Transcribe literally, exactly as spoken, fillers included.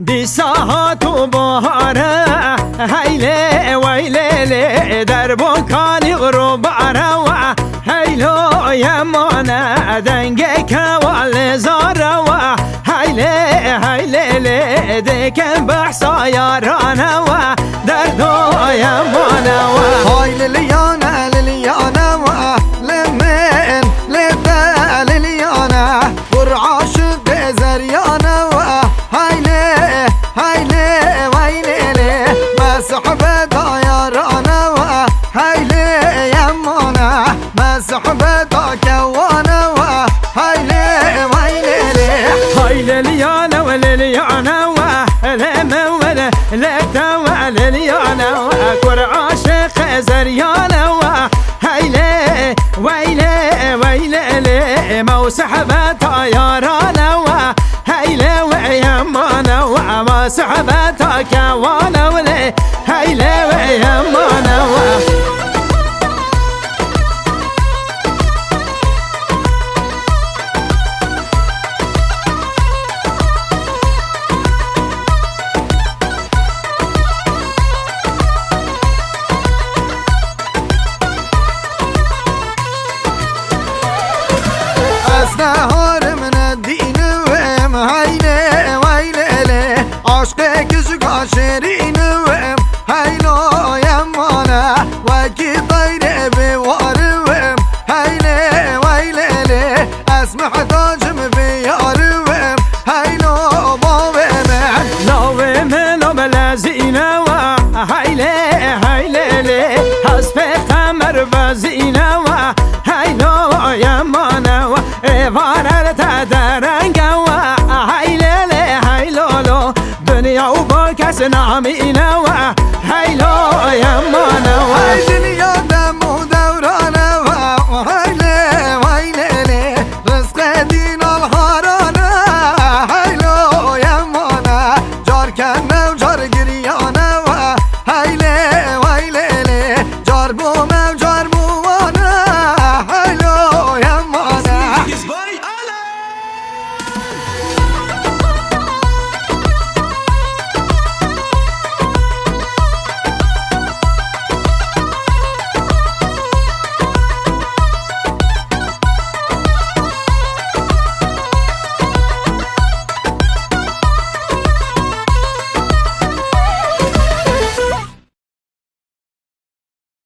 Dîsa hat û bahare, heylê weylê lê, derbû kalî rûbare we, heylo yemane, dengê kewa lê zare we, heylê heylê lê, dikin behsa yarane we, derdo yemane we. Hay liliyane, liliyane we, li min, li te liliyane. Kur aşiqê zeryane we, heylê, heylê, weylê lê. Me sohbeta yarane we, heylê yemane. Me sohbeta kewane we, heylê, weylê lê. Hay liliyane we, liliyane we, lê min we, lê, lê te we, liliyane we. Kur aşiqê zeryane we, heylê, weylê, weylê lê. Me sohbeta yarane we, heylê we yemane we, me sohbeta kewane we lê, heylê we yemane we. Ez neharim nedînim, heylê weylê lê. Aşqê kijika şêrînim, heylo yemane. Wekî teyrê bêwarim, heylê weylê lê. Ez mihtacim vê yarim, heylo bavê min. Navê min o Bilezîne we, heylê, heylê lê. Hespê qemer bezîne we, heylo yemane we. Êvar er te derenge we, heylê lê, heylo lo. Dinya û bo kes namîne we, heylo yemane.